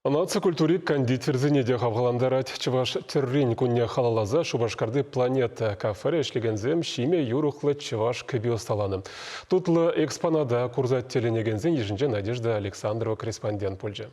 Наци культури кондитерсене те хавхалантарать. Чӑваш тӗррин кунне халалласа Шупашкарти «Планета» кафере ӗҫлекенсем ҫиме юрӑхлӑ чӑваш кӗпи ӑсталанӑ. Тутлӑ экспоната курса тӗлӗнекенсен йышӗнче Надежда Александрова корреспондент пулчӗ.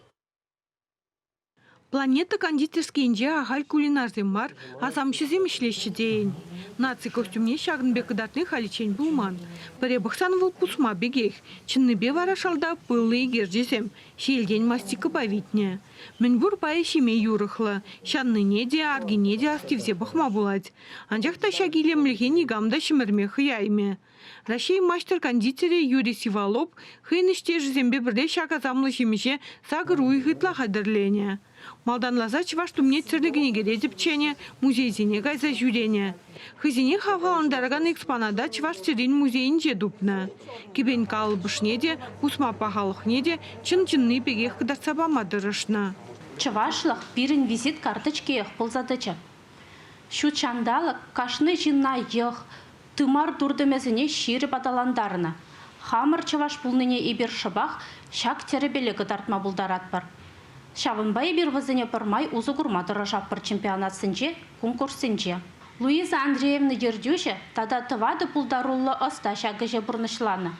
«Планета» кондитерскийӗнче ахаль кулинарсем мар, асамҫӑсем ӗҫлеҫҫӗ тейӗн. Наци костюмне ҫакӑн пек кӑтартни халиччен пулман. Пӗрре пӑхсан вӑл пусма пекех. Чӑннипе вара шалта пыллӑ икерчӗсем, Ҫиелтен мастикӑпа витнӗ. Мӗнпур пайӗ ҫиме юрӑхлӑ. Ҫаннине те, аркине те астивсе пӑхма пулать. Анчах та ҫак илемлӗхе никам та ҫӗмӗрме хӑяймӗ. Раҫҫей маҫтӑр-кондитерӗ Юрий Сиволоб хӑйӗн ӗҫтешӗсемпе пӗрле ҫак асамлӑ ҫимӗҫе сакӑр уйӑх ытла хатӗрленӗ. Малтанласа чӑваш тумне тӗрлӗ кӗнекере тӗпченӗ, музейсене кайса ҫӳренӗ. Хӑйсене хавхалантаракан экспоната Чӑваш тӗррин музейӗнче тупнӑ. Кӗпен калӑпӑшне те, пусма пахалӑхне те чӑн-чӑнни пекех кӑтартса пама тӑрӑшнӑ. Чӑвашлӑх пирӗн визит карточкиех пулса тӑчӗ. Ҫут ҫанталӑк кашни ҫынна йӑх, тымар туртӑмӗсене ҫирӗп аталантарнӑ. Хамӑр чӑваш пулнине эпир шӑпах ҫак тӗрӗпеле кӑтартма пултаратпӑр. Ҫавӑнпа эпир вӗсене пӗрмай усӑ курма тӑрӑшатпӑр чемпионатсенче, конкурссенче. Луиза Андреевна ертӳҫӗ тата тӑватӑ пултаруллӑ ӑста ҫак ӗҫе пурнӑҫланӑ.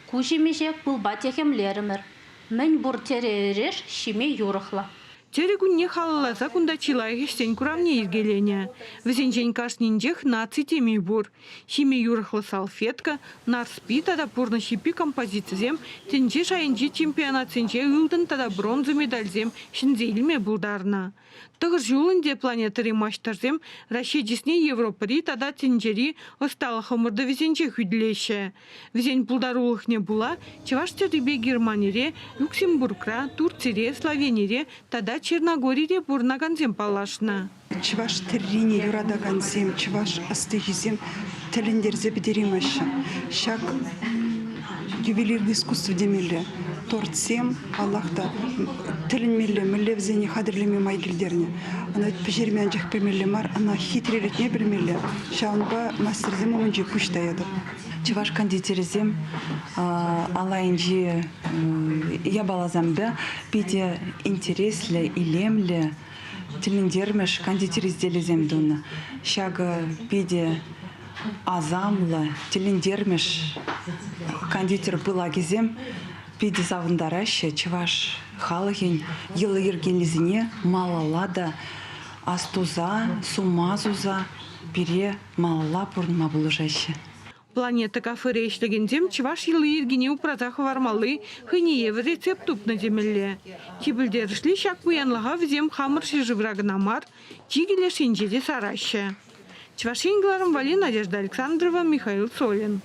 Ку ҫимӗҫе пылпа техӗмлерӗмӗр. Мӗн пур тӗрӗ-эреш ҫиме юрӑхлӑ. Тӗрӗ кунне халалласа кунта чи лайӑх ӗҫсен куравне йӗркеленӗ. Вӗсенчен кашнинчех наци теми пур. Ҫиме юрӑхлӑ салфетка, Нарспи тата Пурнӑҫ ҫиппи композицисем тӗнче шайӗнчи чемпионатсенче ылтӑн тата бронза медальсем ҫӗнсе илме пултарнӑ. Тӑхӑр ҫул ӗнтӗ планетӑри маҫтӑрсем Раҫҫей чысне Европӑри тата тӗнчери ӑсталӑх ӑмӑртӑвӗсенче хӳтӗлеҫҫӗ. Вӗсен пултарулӑхне пула чӑваш тӗррипе Германире, Люксембургра, Турцире, Словенире тата Черногорире пурӑнакансем паллашнӑ. Чӑваш тӗррине юратакансем, чӑваш ӑстаҫисем тӗлӗнтерсе пӗтереймеҫҫӗ. Ҫак ювелирное искусство темелле. Тортсем, паллах та, тӗлӗнмелле, мӗнле вӗсене хатӗрлеме май килтернӗ. Ӑна пӗҫерме анчах пӗлмелле мар, ӑна хитрелетме пӗлмелле. Ҫавӑнпа мастерсем умӗнче пуҫ таятӑп. Чӑваш кондитерӗсем ал айӗнчи япаласемпе питӗ интереслӗ, илемлӗ, тӗлӗнтермӗш кондитер изделисем тунӑ. Ҫакӑ питӗ асамлӑ, тӗлӗнтермӗш кондитер пылакӗсем питӗ савӑнтараҫҫӗ чӑваш халӑхӗн йӑли-йӗркеллисене малалла та астуса, сума суса пире малалла пурӑнма пулӑшаҫҫӗ. Планета кафере ӗҫлекенсем чӑваш йӑли-йӗркине упраса хӑвармалли хӑйне евӗр рецепт тупнӑ темелле. Чи пӗлтерӗшли ҫак пуянлӑха вӗсем хамӑр ҫӗршывра кӑна мар, чикӗ леш енче те сараҫҫӗ. Чӑваш Ен кӑларӑм валли Надежда Александрова, Михаил Солин.